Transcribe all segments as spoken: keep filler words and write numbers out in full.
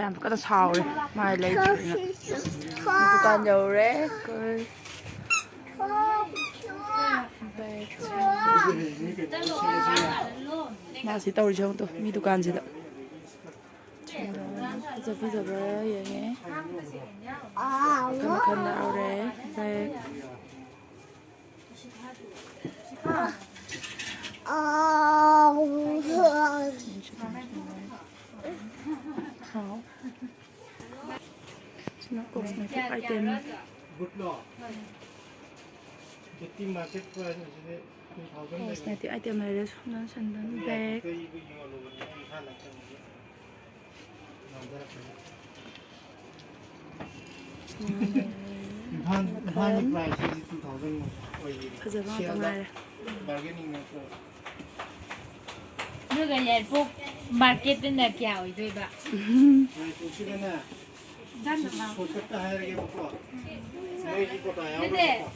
ꯌꯥꯝ ꯀꯟꯅ ꯁꯥꯎꯔꯦ ꯃꯥ ꯂꯩꯇ꯭ꯔꯦꯅ꯫ ꯗꯨꯀꯥꯟ ꯌꯧꯔꯦ꯫ ꯑꯩꯈꯣꯏ ꯃꯥ ꯁꯤ ꯇꯧꯔꯤꯁꯦ ꯌꯦꯡꯉꯨ ꯇꯨ, ꯃꯤ ꯗꯨꯀꯥꯟꯁꯤꯗ꯫ ꯐꯖ ꯐꯖꯕ ꯌꯦꯡꯉꯦ꯫ ꯃꯈꯜ ꯃꯈꯜ ꯌꯥꯎꯔꯦ꯫ ꯕꯦꯛ꯫ ꯍꯥꯎ꯫ ꯁꯤꯅ cosmetic item꯫ ꯕꯨꯠꯂꯣ? ꯕꯨꯠꯇꯤ market price ꯑꯁꯤꯗꯤ two thousand ꯂꯩ꯫ Cosmetic item ꯂꯩꯔꯦ꯫ ꯁꯣꯝꯗ ꯁꯦꯟꯗꯜ, ꯕꯦꯛ꯫ ꯑꯇꯩꯗꯨ ꯌꯣꯜꯂꯨꯕꯅꯦ, ꯏꯝꯐꯥꯜ ꯅꯠꯇꯕꯅꯤꯅ꯫ ꯏꯝꯐꯥꯜ, ꯏꯝꯐꯥꯜꯒꯤ price ꯁꯤꯗꯤ two thousand ꯑꯣꯏꯌꯦ꯫ ꯐꯖꯕ ꯉꯥꯛꯇ ꯉꯥꯏꯔꯦ꯫ Bargaining ꯅꯠꯇ꯭ꯔꯣ? ꯑꯗꯨꯒ ꯌꯥꯏꯔꯤꯄꯣꯛ market ꯇꯅ ꯀꯌꯥ ꯑꯣꯏꯗꯣꯏꯕ? ꯌꯥꯏꯔꯤꯄꯣꯛꯁꯤꯗꯅꯦ, shortcut ꯇ ꯍꯥꯏꯔꯒꯦꯕꯀꯣ꯫ ꯅꯣꯏꯒꯤ quota ꯅꯠꯇꯦ꯫ ꯌꯥꯎꯔꯣꯏꯕꯀꯣ꯫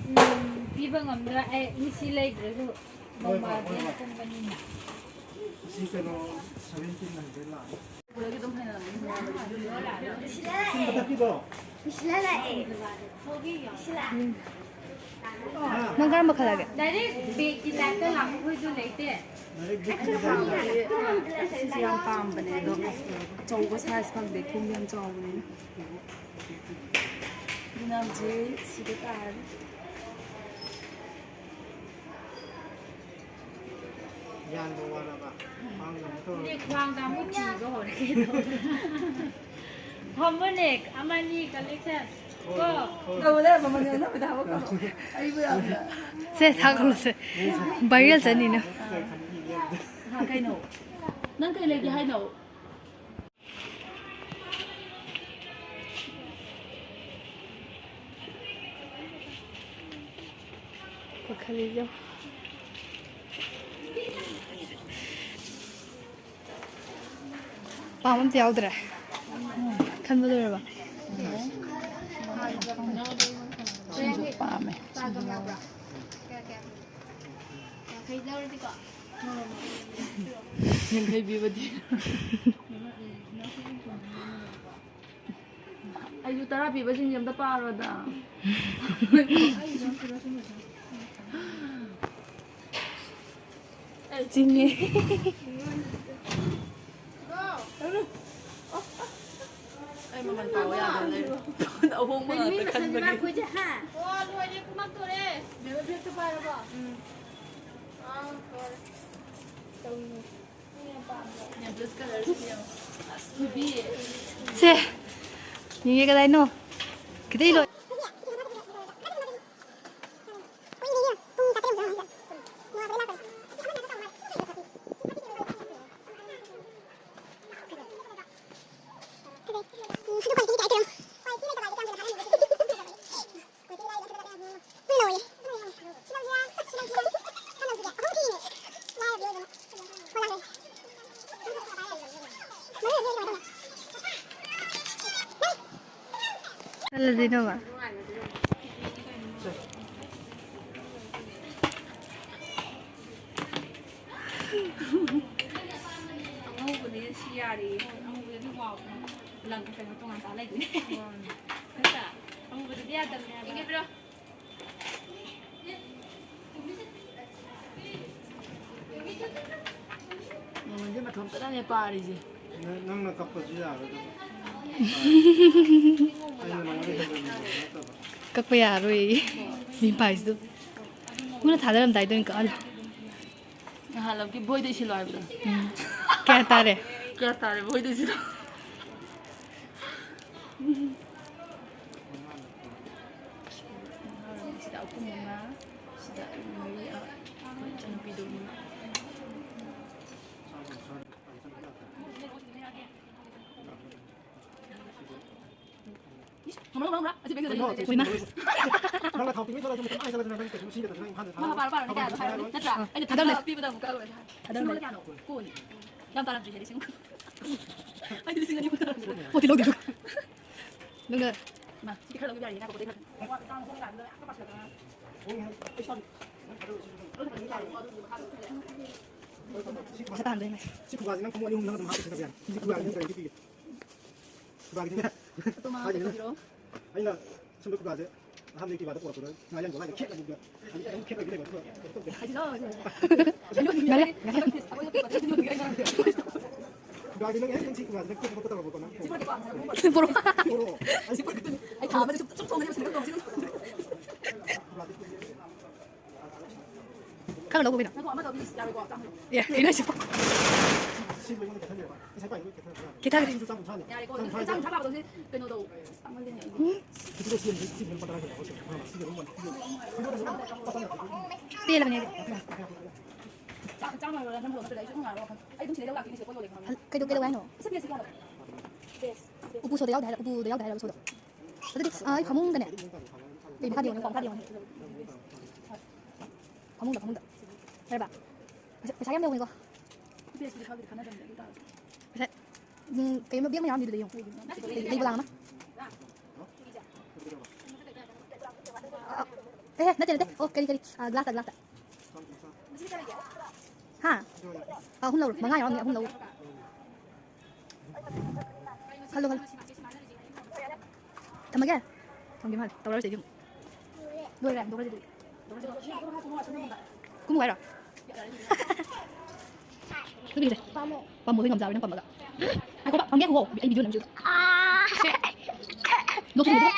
ꯎꯝ, ꯄꯤꯕ ꯉꯝꯗ꯭ꯔꯥ? ꯑꯩ ꯃꯤ ꯁꯤ ꯂꯩꯗ꯭ꯔꯁꯨ ꯍꯣꯏ, ꯍꯣꯏ, ꯅꯣꯡꯃꯗꯤ ꯍꯣꯏ, ꯍꯣꯏ꯫ ꯄꯨꯟꯕꯅꯤꯅ꯫ ꯑꯁꯤ ꯀꯩꯅꯣ, seventeen hundred ꯂꯥꯛꯑꯦ꯫ ꯁꯤ ꯃꯊꯛꯀꯤꯗꯣ? ꯅꯪ ꯀꯔꯝꯕ ꯈꯜꯂꯒꯦ? Direct bag ꯀꯤ type ꯇ ꯂꯥꯛꯄ ꯈꯣꯏꯗꯨ ꯂꯩꯇꯦ꯫ Direct bag ꯀꯤ type ꯇ꯫ ꯁꯤꯁꯦ ꯌꯥꯝ ꯄꯥꯝꯕꯅꯦ, ꯑꯗꯣ ꯑꯆꯧꯕ size ꯐꯪꯗꯦ, ꯈꯣꯡꯗꯤ ꯌꯥꯝ ꯆꯥꯎꯕꯅꯤꯅ꯫ ꯑꯗꯨꯅ ꯍꯧꯖꯤꯛ ꯁꯤꯗ ꯇꯥꯔꯅꯤ꯫ ꯌꯥꯟꯕ ꯋꯥꯔꯕ? ꯈ꯭ꯋꯥꯡ ꯀꯩꯅꯣ ꯇꯧꯔꯕ? ꯑꯗꯨꯗꯤ ꯈ꯭ꯋꯥꯡꯗ ꯑꯃꯨꯛ ꯀꯤꯕ ꯍꯧꯔꯦ꯫ ꯐꯝꯃꯨꯅꯦ, ꯑꯃꯅꯤ collection꯫ ꯀꯣ? ꯇꯧꯕꯗ ꯃꯃꯜ ꯌꯥꯝꯅ ꯄꯩꯁꯥ ꯍꯥꯞꯄꯛꯀꯅꯨ꯫ ꯑꯩꯕꯨ ꯌꯥꯝꯅ ꯁꯦ, ꯊꯥꯒꯠꯂꯣꯁꯦ꯫ Viral ꯆꯠꯅꯤꯅ꯫ ꯀꯩꯅꯣ? ꯅꯪ ꯀꯩ ꯂꯩꯒꯦ ꯍꯥꯏꯅꯣ? ꯄꯥꯈꯠꯂꯤꯗꯣ꯫ ꯄꯥꯝꯕ ꯑꯝꯇ ꯌꯥꯎꯗ꯭ꯔꯦ꯫ ꯈꯟꯕ ꯂꯣꯏꯔꯕ? ꯁꯤꯁꯨ ꯄꯥꯝꯃꯦ꯫ ꯌꯥꯡꯈꯩ ꯄꯤꯕꯗꯤ꯫ ꯇꯔꯥ ꯄꯤꯕꯁꯤꯡꯁꯦ ꯑꯝꯇ ꯄꯥꯔꯣꯗ꯫ ꯆꯤꯡꯉꯦ꯫ ꯑꯩ ꯃꯃꯜ ꯄꯥꯕ ꯌꯥꯗꯅ ꯂꯩꯔꯦ꯫ ꯑꯍꯣꯡꯕ ꯉꯥꯛꯇ ꯈꯟꯕꯒꯤ꯫ ꯑꯣ, ꯂꯣꯏꯔꯦ, ꯀꯨꯝꯃꯛꯇꯣꯔꯦ꯫ ꯕꯦꯕꯤ ꯕꯦꯒꯇꯣ ꯄꯥꯏꯔꯕꯣ? ꯎꯝ꯫ ꯑꯥ, ꯂꯣꯏꯔꯦ꯫ ꯁꯦ, ꯌꯦꯡꯒꯦ ꯀꯗꯥꯏꯅꯣ? ꯈꯤꯇꯪ ꯂꯣꯏ-, ꯆꯠꯂꯁꯤ ꯅꯣꯡꯃ꯫ ꯑꯉꯧꯕꯅꯦ ꯁꯤ ꯌꯥꯔꯦ꯫ ꯑꯉꯧꯕꯗꯗꯤ ꯋꯥꯎ ꯂꯪ ꯀꯩꯅꯣ ꯇꯣꯉꯥꯟ ꯇꯥ ꯂꯩꯗꯣꯏꯅꯦ꯫ ꯅꯠꯇ꯭ꯔꯥ? ꯑꯉꯧꯕꯗꯗꯤ ꯌꯥꯗꯕꯅꯦ ꯍꯥꯏꯕ꯫ ꯃꯃꯟꯁꯦ ꯃꯊꯣꯝꯇꯅꯅꯦ ꯄꯥꯔꯤꯁꯦ꯫ ꯅꯪ-, ꯅꯪꯅ ꯀꯛꯄꯁꯨ ꯌꯥꯔꯣꯏꯗꯕ꯫ ꯑꯩꯅ ꯅꯉꯣꯟꯗ ꯍꯦꯟꯖꯟꯕꯤꯕ ꯅꯠꯇꯕ꯫ ꯀꯛꯄ ꯌꯥꯔꯣꯏꯌꯦ꯫ ꯃꯤ ꯄꯥꯏꯁꯤꯗ꯫ ꯃꯣꯏꯅ ꯊꯥꯗꯔꯝꯗꯥꯏꯗ ꯑꯣꯏꯅ ꯀꯛꯍꯜꯂꯣ꯫ ꯅꯍꯥꯟꯂꯛꯀꯤ ꯕꯣꯏꯗ ꯏꯁꯤꯜꯂꯣ ꯍꯥꯏꯕꯗꯣ꯫ ꯎꯝ꯫ ꯀꯌꯥ ꯇꯥꯔꯦ? ꯀꯌꯥ ꯇꯥꯔꯦ ꯕꯣꯏꯗ ꯏꯁꯤꯜꯂꯣ? ꯁꯤꯗ ꯑꯍꯨꯝ ꯑꯃ, ꯁꯤꯗ ꯃꯔꯤ, ꯑ, ꯑꯩꯈꯣꯏ ꯏꯆꯟꯅꯨꯄꯤꯗꯣ ꯑꯃ꯫ ꯏꯁ, ꯉꯝꯃꯔꯣꯏ, ꯉꯝꯃꯔꯣꯏ꯫ ꯑꯁꯤ ꯕꯦꯡꯗ ꯆꯠꯂꯤ꯫ ꯏꯃꯥ꯫ ꯅꯪꯅ ꯊꯥꯎ ꯇꯤꯡꯉꯩ ꯊꯣꯛꯂꯛꯑꯁꯨ ꯃꯇꯝ ꯑꯥ ꯆꯠꯂꯁꯨ ꯅꯪ ꯀꯩꯁꯨ ꯁꯤꯖꯤꯟꯅꯗꯕꯁꯨ ꯅꯪ ꯏꯝꯐꯥꯜꯗ ꯃꯥ ꯃꯄꯥ ꯃꯄꯥ ꯊꯥꯗꯧꯅꯦ꯫ ꯀꯌꯥꯗꯣ ꯍꯥꯏꯔꯣ? ꯅꯠꯇ꯭ꯔꯥ? ꯑꯥ꯫ ꯑꯩꯅ ꯊꯥꯗꯧꯅꯦ꯫ ꯊꯥꯗꯧꯅꯦ꯫ ꯄꯤꯕꯗ ꯑꯃꯨꯛ ꯀꯛꯑꯔꯣꯏ ꯍꯥꯏ꯫ ꯊꯥꯗꯧꯅꯦ꯫ ꯁꯤꯃꯅ ꯀꯌꯥꯅꯣ? ꯀꯣꯟꯅꯤ꯫ ꯌꯥꯝ ꯇꯥꯔꯝꯗ꯭ꯔꯤ ꯍꯦ, ꯂꯤꯁꯤꯡ꯫ ꯑꯩꯗꯤ ꯂꯤꯁꯤꯡ ꯑꯅꯤ ꯈꯛꯇ ꯇꯥꯔꯝꯗ꯭ꯔꯤ꯫ ꯄꯣꯠꯇꯤ ꯂꯧꯗꯦ ꯑꯗꯨꯒ꯫ ꯑꯗꯨꯒ ꯃꯥ, ꯁꯤꯗꯤ ꯈꯔ ꯂꯧꯕ ꯌꯥꯔꯤꯅꯦ, ꯉꯥꯏꯈꯣ, ꯄꯣꯠꯇꯤ ꯈꯔ꯫ ꯄꯩꯁꯥ ꯇꯥꯍꯟꯗꯣꯏꯅꯦ꯫ ꯁꯤ ꯈꯨꯕꯥꯁꯤ ꯅꯪ ꯈꯣꯡꯎꯞ ꯑꯅꯤ ꯑꯍꯨꯝ ꯅꯪ ꯑꯗꯨꯝ ꯍꯥꯞꯄ ꯁꯤꯖꯤꯟꯅꯕ ꯌꯥꯅꯤ꯫ ꯁꯤ ꯈꯨꯕꯥꯁꯤ ꯅꯪ ꯀꯔꯤꯒꯤ ꯄꯤꯒꯦ? ꯈꯨꯕꯥꯁꯤꯅꯦ꯫ ꯑꯗꯨꯃ ꯀꯩꯗꯧꯕꯤꯔꯣ? ꯑꯩꯅ ꯁꯨꯝꯕ ꯈꯨꯒꯥꯁꯦ ꯑꯍꯥꯟꯕ ꯑꯦꯛꯇꯤꯚꯥꯗ ꯄꯨꯔꯛꯄꯗ ꯉꯥ ꯌꯥꯝ ꯅꯨꯡꯉꯥꯏꯅ ꯈꯦꯠꯅ ꯑꯗꯨꯝ ꯑꯗꯨꯝ ꯈꯦꯠꯅ ꯂꯩꯕ ꯑꯗꯨꯒ ꯀꯩꯅꯣ ꯇꯧꯗꯦ꯫ ꯍꯥꯏꯖꯤꯜꯂꯣ, ꯍꯥꯏꯖꯤꯜꯂꯣ꯫ ꯉꯥꯏꯍꯥꯛ, ꯉꯥꯏꯍꯥꯛ꯫ ꯈꯨꯒꯥꯗꯤ ꯅꯪ ꯍꯦꯛ ꯅꯪ ꯁꯤ ꯈꯨꯒꯥꯁꯤꯗ ꯈꯦꯠꯄ ꯈꯣꯠꯄ ꯇꯧꯔꯕꯀꯣ ꯅꯪ? ꯄꯣꯔꯛꯑꯣ꯫ ꯄꯣꯔꯛꯑꯣ꯫ ꯑꯩ ꯊꯥ ꯑꯃꯗ ꯁꯨꯝ, ꯁꯨꯝ ꯊꯣꯡꯉꯗꯤ ꯁꯨꯝ ꯊꯣꯡꯉꯗꯤ꯫ ꯈꯔ ꯂꯧꯕ ꯀꯩꯅꯣ? ꯉꯥꯏꯈꯣ, ꯑꯃꯗꯣ ꯑꯗꯨꯝ ꯌꯥꯔꯣꯏꯀꯣ, ꯆꯥꯝꯃ꯫ ꯑꯦ, ꯀꯩꯅꯣ ꯍꯥꯏꯁꯤꯕꯣ? ꯁꯤ ꯂꯣꯏꯅ ꯀꯦꯊꯈ꯭ꯔꯦꯕ꯫ ꯉꯁꯥꯏ ꯄꯥꯏꯕꯗꯣ ꯀꯦꯊꯈ꯭ꯔꯦ꯫ ꯀꯦꯊꯈ꯭ꯔꯦ꯫ ꯁꯤꯁꯨ ꯆꯥꯝ ꯀꯨꯟꯊ꯭ꯔꯥꯅꯦ꯫ ꯌꯥꯔꯦꯀꯣ, ꯆꯥꯝ ꯀꯨꯟꯊ꯭ꯔꯥ ꯆꯥꯝ ꯀꯨꯟꯊ꯭ꯔꯥ ꯄꯥꯕꯗꯣ ꯁꯤ ꯀꯩꯅꯣꯗꯣ, ꯑꯁ, ꯇꯥꯡꯃꯜꯂꯤꯅꯦ꯫ ꯎꯝ꯫ ꯁꯤꯗ ꯁꯤ ꯌꯦꯡꯉꯨ, ꯁꯤ ꯌꯦꯡꯉꯨ, ꯂꯨꯄꯥ ꯇꯔꯥ ꯀꯨꯟ ꯂꯧꯔꯁꯦ꯫ ꯁꯤꯗ ꯑꯗꯨꯝ ꯄꯦꯜꯂꯕꯅꯦ ꯑꯩꯗꯤ꯫ ꯆꯥꯝ-, ꯆꯥꯝꯃ ꯂꯣꯏꯔ ꯅꯝꯕ ꯉꯝꯗ꯭ꯔꯗꯤ ꯑꯩꯁꯨ ꯑꯗꯨꯝ ꯉꯥꯏꯔꯣ ꯋꯥꯈꯜ꯫ ꯑꯩ ꯑꯗꯨꯝ ꯁꯤꯗ ꯂꯧ ꯂꯥꯛꯇꯣꯏꯅꯦ ꯁꯤꯗ ꯄꯣꯠ ꯌꯣꯜꯂꯦ ꯈꯪꯉꯕ? ꯍꯜ-, ꯀꯩꯗꯧ-, ꯀꯩꯗꯧꯋꯦ ꯍꯥꯏꯅꯣ? ꯎꯄꯨ ꯁꯣꯗ ꯌꯥꯎꯗꯦ ꯍꯥꯏꯔ, ꯎꯄꯨꯗ ꯌꯥꯎꯗꯦ ꯍꯥꯏꯔꯕ ꯁꯣꯗꯣ? ꯑꯗꯨꯗꯤ, ꯑ, ꯑꯩ ꯐꯃꯨꯡꯗꯅꯦ꯫ ꯀꯩ ꯃꯈꯥꯗ ꯌꯦꯡꯉꯣ, ꯃꯈꯥꯗ ꯌꯦꯡꯉꯣ꯫ ꯐꯃꯨꯡꯗ, ꯐꯃꯨꯡꯗ꯫ ꯌꯥꯔꯕ? ꯄꯩꯁꯥ, ꯄꯩꯁꯥ ꯌꯥꯝ ꯂꯧꯕꯅꯤꯀꯣ꯫ ꯄꯩꯁꯥ, ꯎꯝ, ꯀꯩꯅꯣ, ꯕꯦꯛ ꯃꯌꯥꯝ ꯑꯃ ꯑꯗꯨꯗ ꯌꯦꯡꯉꯣ꯫ ꯂꯩ ꯄꯣꯂꯥꯡ ꯑꯃ꯫ ꯑ, ꯑꯦ, ꯅꯠꯇꯦ, ꯅꯠꯇꯦ꯫ ꯑꯣ, ꯀꯔꯤ, ꯀꯔꯤ? ꯑ, ꯒ꯭ꯂꯥꯁꯇ, ꯒ꯭ꯂꯥꯁꯇ꯫ ꯍꯥ? ꯑ, ꯑꯍꯨꯝ ꯂꯧꯔꯣ꯫ ꯃꯉꯥ ꯌꯥꯎꯔꯝꯅꯤ, ꯑꯍꯨꯝ ꯂꯧꯔꯣ꯫ ꯈꯜꯂꯣ, ꯈꯜꯂꯣ꯫ ꯊꯝꯃꯒꯦ? ꯊꯝꯒꯦ ꯃꯥꯜꯂꯦ꯫ ꯇꯧꯔꯔꯣꯏꯁꯦ ꯑꯩꯗꯤ ꯑꯃꯨꯛ꯫ ꯂꯣꯏꯔꯦ, ꯍꯟꯗꯣꯛꯈ꯭ꯔꯁꯤꯗꯤ꯫ ꯀꯨꯝꯃꯨ ꯍꯥꯏꯔꯣ? ꯑꯗꯨ ꯄꯤꯔꯤꯁꯦ꯫ ꯄꯥꯝꯃꯣ, ꯑꯩꯈꯣꯏ ꯉꯝꯖꯥꯕ ꯅꯪ ꯄꯥꯝꯃꯒ꯫ ꯉꯥꯏꯈꯣꯕ, ꯐꯝꯒꯦ, ꯉꯥꯏꯈꯣ꯫ ꯑꯩ ꯚꯤꯗꯤꯑꯣ ꯅꯝꯖꯦ꯫ ꯅꯣꯛꯁꯤꯟꯅꯗ꯭ꯔꯣ?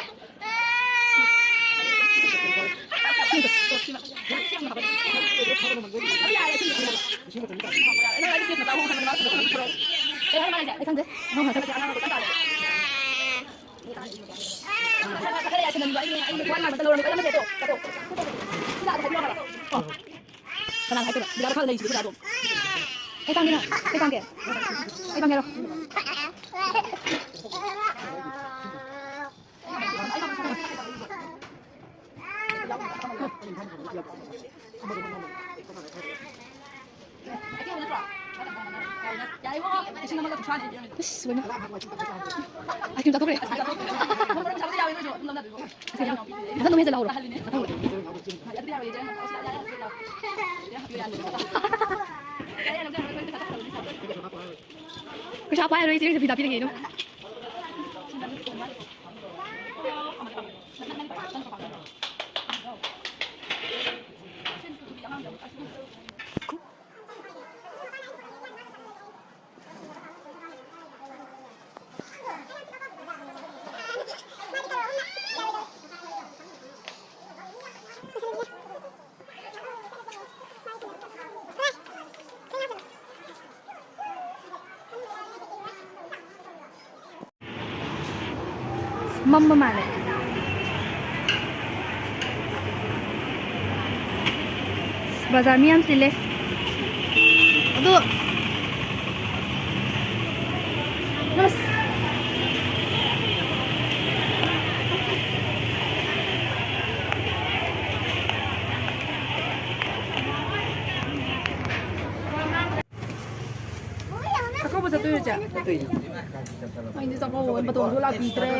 ꯑꯩ ꯈꯪꯗꯦ꯫ ꯅꯪ ꯉꯥꯛꯇ꯫ ꯀꯅꯥꯅ ꯍꯥꯏꯗꯣꯏꯕ? ꯕꯤꯗꯥꯗ ꯈꯔ ꯂꯩꯁꯤꯗꯤ ꯕꯤꯗꯥꯗꯣ꯫ ꯀꯩ ꯄꯥꯝꯒꯦ ꯅꯪ? ꯀꯩ ꯄꯥꯝꯒꯦ? ꯀꯩ ꯄꯥꯝꯒꯦ ꯍꯥꯏꯔꯣ? ꯑꯁ, ꯂꯣꯏꯃꯛ꯫ ꯑꯥꯏꯁ ꯀ꯭ꯔꯤꯝ ꯆꯥꯊꯣꯛꯈ꯭ꯔꯦ꯫ ꯃꯊꯪ ꯅꯨꯃꯤꯠꯇ ꯂꯥꯛꯍꯧꯔꯣ꯫ ꯃꯊꯪ ꯅꯨꯃꯤꯠ꯫ ꯄꯩꯁꯥ ꯄꯥꯏꯔꯣꯏ, ꯏꯆꯦ, ꯄꯤꯗ ꯄꯤꯔꯒꯦ ꯑꯗꯨꯝ꯫ ꯃꯝꯕ ꯃꯥꯜꯂꯦ꯫ ꯕꯖꯥꯔ ꯃꯤ ꯌꯥꯝ ꯆꯤꯜꯂꯦ꯫ ꯑꯗꯣ ꯑꯁ꯫ ꯆꯥꯛꯀꯧꯕ ꯆꯠꯇꯣꯏꯔꯣ, ꯏꯆꯦ? ꯆꯠꯇꯣꯏꯅꯦ꯫ ꯑꯩꯗꯤ ꯆꯥꯛꯀꯧꯕ ꯕꯇꯣꯟꯁꯨ ꯂꯥꯛꯄꯤꯗ꯭ꯔꯦ,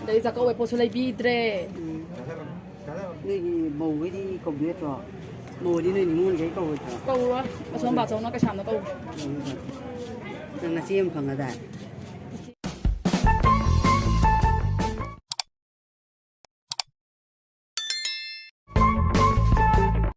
ꯑꯗꯩ ꯆꯥꯛꯀꯧꯕ ꯄꯣꯠꯁꯨ ꯂꯩꯕꯤꯗ꯭ꯔꯦ꯫ ꯎꯝ꯫ ꯅꯣꯏꯒꯤ ꯃꯧꯈꯩꯗꯤ ꯀꯧꯕꯤꯔꯛꯇ꯭ꯔꯣ? ꯃꯧꯗꯤ ꯅꯣꯏ ꯅꯤꯉꯣꯜꯈꯩ ꯀꯧꯔꯣꯏꯗ꯭ꯔꯣ? ꯀꯧꯔꯣꯏ꯫ ꯑꯁꯣꯝ ꯕꯥꯆꯧꯅ ꯀꯩꯁꯥꯝꯅ ꯀꯧꯔꯣꯏ꯫ ꯅꯪ ꯅꯆꯦ ꯑꯃ ꯐꯪꯉꯗꯥꯏ?